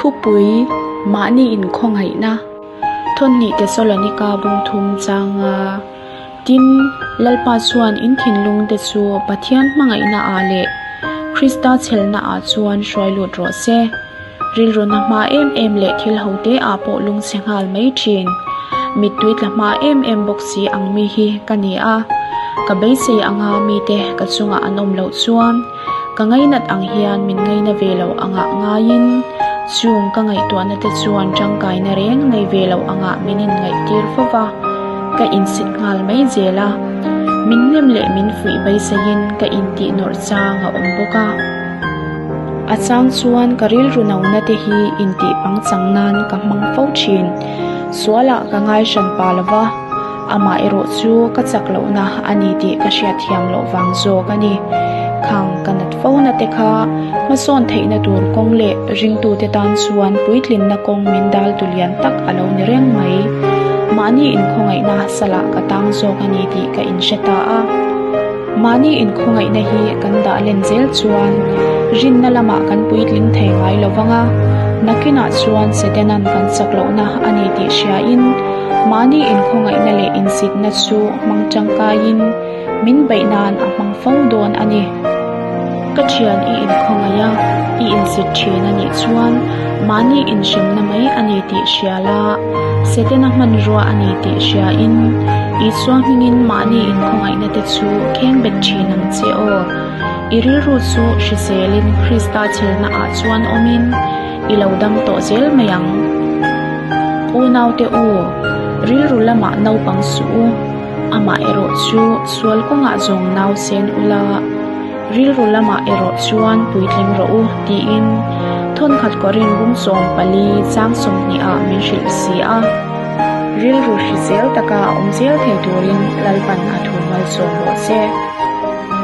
Thupui, Mahni inkhawngaihna, Thawnhnih Tesalonika bung thum changa Tin, Lalpa chuan in thinlungte chu Pathian hmangaihnaah leh Krista chhelnaah chuan hruai lut rawh se. Rilruna hma em em leh thil hote ah pawh lungchhe nghal mai thin. Mittui tla hma em em bawk si ang mi hi ka ni a, ka beisei anga mite ka chungah an awm loh chuan ka ngainat ang hian min ngaina ve lo angah ngaiin chung ka ngaihtuahna te chuan tangkaina reng nei ve lo angah min inngaihtir fo va, ka insit nghal mai zel a, min hnem leh min fuih beiseiin ka intih nawrh chang a awm bawk a. A chang chuan ka rilru nona te hi intih pangchang nan ka hmang fo thin. Sualah ka ngai hran pa lo va, amah erawh chu ka chak lohna a ni tih ka hriat thiam loh vang zawk a ni. Khang ka nat fo na te kha hmasawn theihna tur kawng leh ringtute tan chuan puitlinna kawng min dal tu lian tak a lo ni reng mai. Mahni inkhawngaihna salah ka tang zawk a ni tih ka inhre ta a. Mahni inkhawngaihna hi kan dah len zel chuan rinna lamah kan puitling thei ngai lo vang a, nakinah chuan Setanan kan chak lohna a ni tih hriain mahni inkhawngaihna leh insitna chu hmang tangkaiin min beih nan a hmang fo dawn a ni. Ka thian i inkhawngaih a, i insit thin a nih chuan mahni inhremna mai a ni tih hria la, Setana hmanrua a ni tih hriain Isua hmingin mahni inkhawngaihna te chu kheng bet thin ang che aw. I rilru chu hriselin Krista chhelna ah chuan awmin i lo dam tawh zel mai ang. Unaute u, rilru lamah naupang suh u, amah erawh chu sual kawngah zawng nau sen ula, Rilru lamah erawh chuan puitling rawh u tiin thawnkhat Korin bung 14 chang 20 ah min hrilh si a. Rilru hrisel taka awm zel thei turin Lalpan a thu malsawm rawh se.